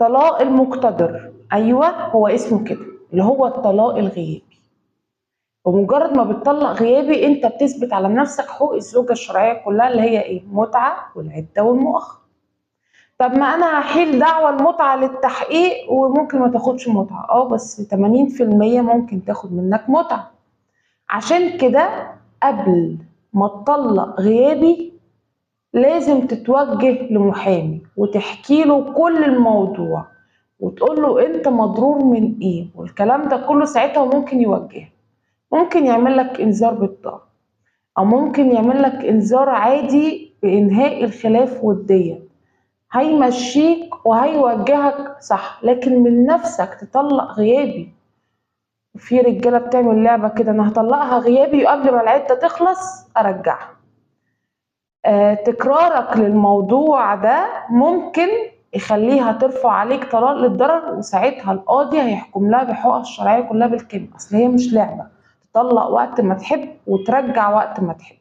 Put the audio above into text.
طلاق المقتدر، ايوه هو اسمه كده، اللي هو الطلاق الغيابي. بمجرد ما بتطلق غيابي انت بتثبت على نفسك حقوق الزوجة الشرعية كلها، اللي هي ايه؟ متعه والعدة والمؤخر. طب ما انا هحيل دعوه المتعة للتحقيق وممكن ما تاخدش متعه، بس 80% ممكن تاخد منك متعه. عشان كده قبل ما تطلق غيابي لازم تتوجه لمحامي وتحكي له كل الموضوع وتقول له انت مضرور من ايه والكلام ده كله. ساعتها ممكن يوجهك، ممكن يعمل لك انذار بالطلاق، او ممكن يعمل لك انذار عادي بانهاء الخلاف وديا، هيمشيك وهيوجهك صح. لكن من نفسك تطلق غيابي، في رجاله بتعمل لعبه كده، انا هطلقها غيابي وقبل ما العدة تخلص ارجعها. تكرارك للموضوع ده ممكن يخليها ترفع عليك طلاق للضرر، وساعتها القاضي هيحكم لها بحقوقها الشرعية كلها بالكامل. اصل هي مش لعبه، تطلق وقت ما تحب وترجع وقت ما تحب.